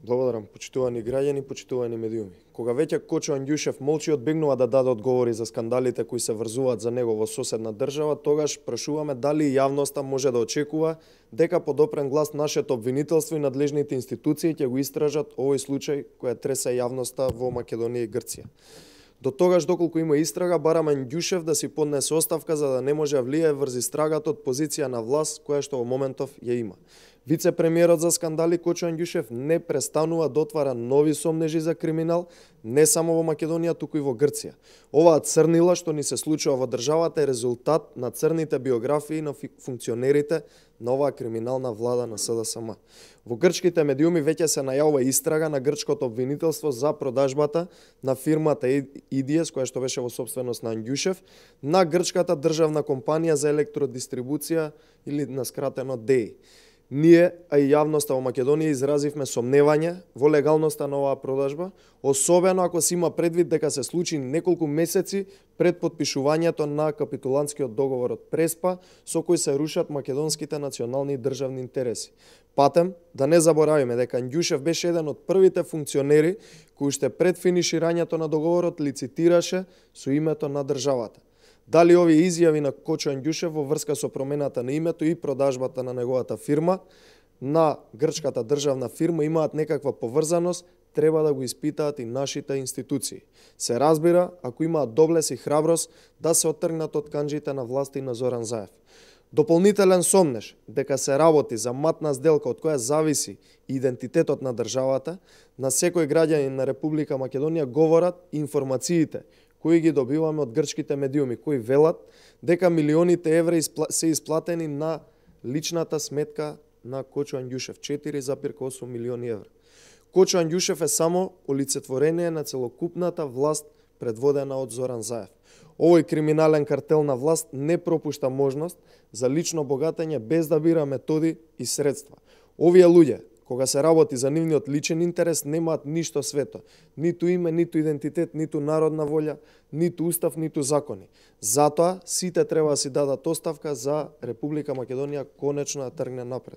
Благодарам, почитувани граѓани, почитувани медиуми. Кога веќе Кочо Андјушев молчи одбегнува да даде одговори за скандалите кои се врзуваат за него во соседна држава, тогаш прашуваме дали јавноста може да очекува дека под опрен глас нашето обвинителство и надлежните институции ќе го истражат овој случај кој тресе јавноста во Македонија и Грција. До тогаш, доколку има истрага, бараме Андјушев да си поднесе оставка за да не може да влие врз истрагата од позиција на власт која што во моментов ја има. Вице-премиерот за скандали Кочо Андјушев не престанува да отвара нови сомнежи за криминал, не само во Македонија, туку и во Грција. Оваа црнила што ни се случува во државата е резултат на црните биографии на функционерите на оваа криминална влада на СДСМ. Во грчките медиуми веќе се најавува истрага на грчкото обвинителство за продажбата на фирмата EDS, која што беше во собственост на Андјушев, на грчката државна компанија за електродистрибуција или на скратено ДЕИ. Ние, а и јавноста во Македонија изразивме сомневање во легалноста на оваа продажба, особено ако се има предвид дека се случи неколку месеци пред подпишувањето на капитулантскиот договор од Преспа, со кој се рушат македонските национални и државни интереси. Патем, да не заборавиме дека Андјушев беше еден од првите функционери кои уште пред финиширањето на договорот лицитираше со името на државата. Дали овие изјави на Кочо Андјушев во врска со промената на името и продажбата на неговата фирма на грчката државна фирма имаат некаква поврзаност, треба да го испитаат и нашите институции. Се разбира, ако имаат доблес и храброст да се оттргнат од канџите на власти на Зоран Заев. Дополнителен сомнеж дека се работи за матна сделка од која зависи идентитетот на државата, на секој граѓанин на Република Македонија говорат информациите кои ги добиваме од грчките медиуми, кои велат дека милионите евра се исплатени на личната сметка на Кочо Андјушев, 4,8 милиони евра. Кочо Андјушев е само олицетворение на целокупната власт предводена од Зоран Заев. Овој криминален картел на власт не пропушта можност за лично богатење без да бира методи и средства. Овие луѓе, кога се работи за нивниот личен интерес, немаат ништо свето. Ниту име, ниту идентитет, ниту народна волја, ниту устав, ниту закони. Затоа сите треба да си дадат оставка за Република Македонија конечно да тргне напред.